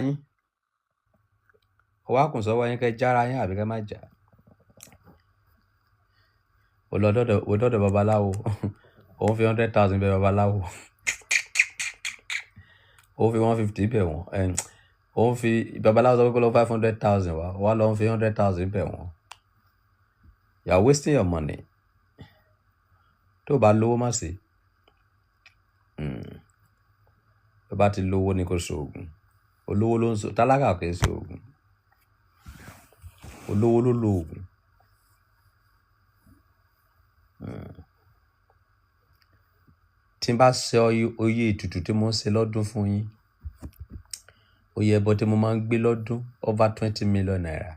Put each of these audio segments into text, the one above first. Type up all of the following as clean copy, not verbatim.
Yín. Ó wá kùn sọ́wọ́ yín kẹ́ jára yín àbí kẹ́ má jà. Ó lọ dọ́dọ̀, ó dọ́dọ̀ babaláwo. Ó ń fi 100,000 bẹ babaláwo. Ó fi 150 bẹ̀ wọ́n. Ó ń fi babaláwo sọ pé kó lọ 500,000 wá. Ó wá lọ ń fi 100,000 bẹ̀ wọ́n. You are wasting your money. Tó bá lówó má ṣe. Tó bá ti lówó ni kó ṣe òògùn. Olówó ló ń ṣe, tálákà kì í ṣe òògùn. Olówó ló lo òògùn. Tí n bá ṣe oye ètùtù tí mò ń ṣe lọ́dún fún yín, oye ẹbọ tí mo máa ń gbé lọ́dún over 20 million naira.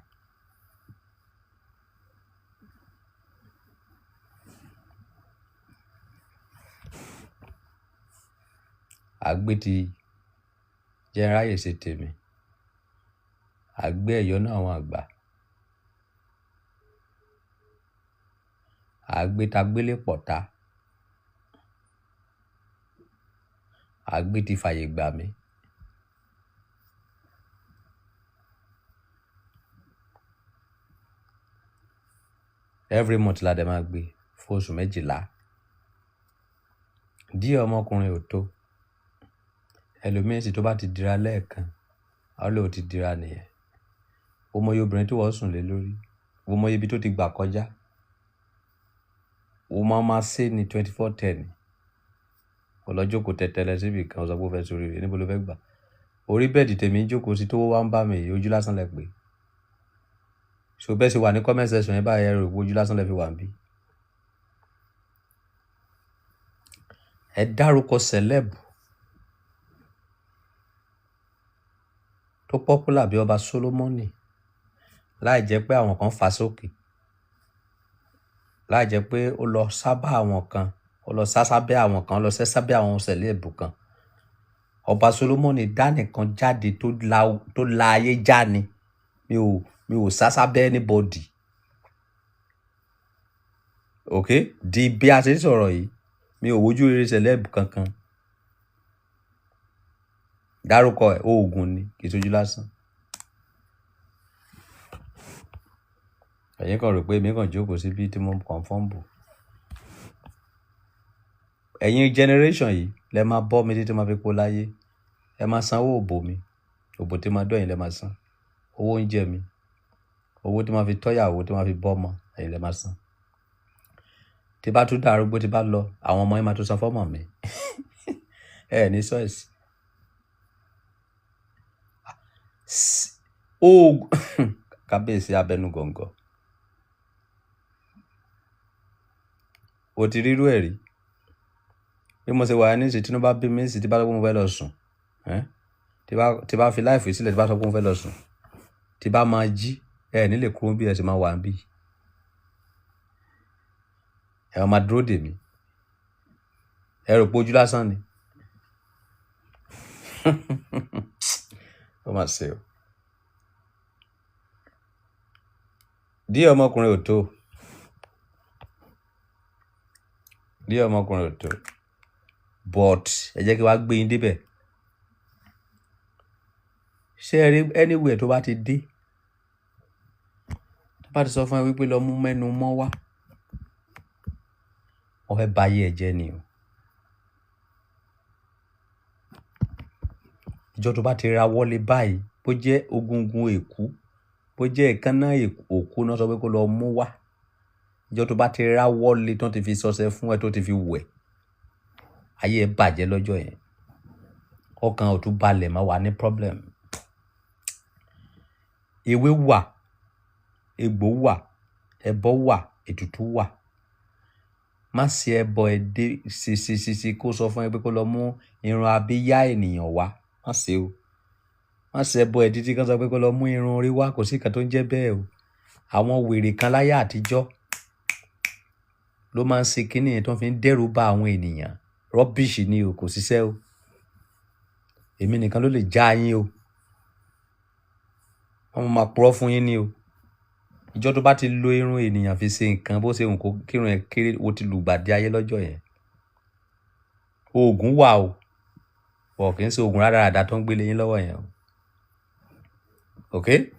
Àgbé ti jẹ́ ráyè ṣe tèmi. Àgbé ẹ̀yọ́nú àwọn àgbà. Àgbé ta gbélé pọ̀ta. Àgbé ti fàyè gbà mí. Every month la dẹ̀ máa gbé fún oṣù méjìlá. Díẹ̀ ọmọkùnrin ò tó. Ẹlòmíràn sì tó bá ti dira lẹ́ẹ̀kan, á lóun ti dira nìyẹn. O mọ iye obìnrin tí wọ́n sùn lé lórí. O mọ ibi tó ti gbà kọjá. O máa ma ṣe ní 24/10. O lọ jókòó tẹ́tẹ́lẹ̀ síbi kan, o sọ pé o fẹ́ sórí rẹ̀, níbo lo fẹ́ gbà? Orí bẹ́ẹ̀dì tèmi ń jókòó sí tó wá ń bá mi, ojú lásán lẹ pé. So bẹ́ẹ̀ sì wà ní comment section yẹn báyìí, ẹ rò pé ojú lásán lẹ fi wà níbí. Ẹ dárúkọ celeb tó popular bí ọba Solomoni láì jẹ́ pé àwọn kan fà sókè, láì jẹ́ pé ó lọ sábà àwọn kan, ó lọ sá sábẹ́ àwọn kan, ó lọ sẹ́ sábẹ́ àwọn celeb kan. Ọba Solomoni dá nìkan jáde tó la ayé já ni. Mi ò sá sábẹ́ anybody. Okay? Di bí a ṣe ń sọ̀rọ̀ yìí, mi ò wojú rere celeb kankan. Dárúkọ ẹ̀, oògùn ni, kì í ṣojú lásán. Ẹ̀yin kan rò pé èmi kàn jókòó síbí tí mo kàn fọ́ǹbù. Ẹ̀yin generation yìí lẹ máa bọ́ mi títí máa fi kó láyé. Ẹ máa san owó òbò mi. Òbò tí máa dọ́ ẹ̀yin lẹ máa san. Owó oúnjẹ mi. Owó tí máa fi tọ́yàwó, tí máa fi bọ́ ọmọ, ẹ̀yin lẹ máa san. Tí bá tún dàrúgbó, tí bá lọ, àwọn ọmọ yín máa tún san fọ́mọ mi. Ẹ ní choice. Oògùn kábíyèsí abẹnú gọ̀ǹgọ̀. O ti rírú ẹ̀ rí. Bí mo ṣe wà ní ìsìn, tí inú bá bí mi nísìn, tí bá sọ pé mo fẹ́ lọ sùn, tí bá fi life sílẹ̀, tí bá sọ pé mo fẹ́ lọ sùn, tí bá máa jí, ẹ ní lè kúrò bí ẹ sì máa wà níbí. Ẹ máa dúró dè mí. Ẹ rò pé ojú lásán ni. Ó mà ṣe o. Díẹ̀ ọmọkùnrin ò tó. Díẹ̀ ọmọkùnrin ò tó. But ẹ jẹ́ kí wá gbé yín débẹ̀. Ṣé ẹ rí anywhere tó bá ti dé? Tó bá ti sọ fún ẹ wípé lọ mú mẹ́nu mọ́ wá. Wọ́n fẹ́ bá ayé ẹ jẹ́ ni o. Ìjọ tó bá ti ra wọlé báyìí, bó jẹ́ ogungun èkú, bó jẹ́ èékánná òkú náà sọ pé kó lọ mú wá. Ìjọ tó bá ti ra wọlé tó ti fi ṣọṣẹ fún ẹ tó ti fi wẹ̀, ayé ẹ bàjẹ́ lọ́jọ́ yẹn. Ọkàn ò tún balẹ̀ máa wà ní problem. Ewé wà, egbò wà, ẹbọ wà, ètùtù wà. Má ṣe ẹbọ ẹ dé ṣe ṣe ṣe ṣe kó sọ fún ẹ pé kó lọ mú irun abíyá ènìyàn wá. Má ṣe o. Má ṣe ẹbọ ẹ títí kan sọ pé kó lọ mú irun orí wá, kò sí nǹkan tó ń jẹ́ bẹ́ẹ̀ o. Àwọn wèrè kan láyé àtijọ́ ló máa ń ṣe kíní yẹn tó fi ń dẹ́rù ba àwọn ènìyàn. Rubbish ni o, kò ṣiṣẹ́ o. Èmi nìkan ló lè já yín o. Wọ́n máa purọ́ fún yín ni o. Ìjọ tó bá ti lo irun ènìyàn fi ṣe nǹkan bó ṣe wù kó kírun ẹ kéré, o ti lùgbàdì ayé lọ́jọ́ yẹn. Oògùn wà o. Bọ̀ kì í ṣe oògùn rádaràda tó ń gbé lé yín lọ́wọ́ yẹn o. Okay.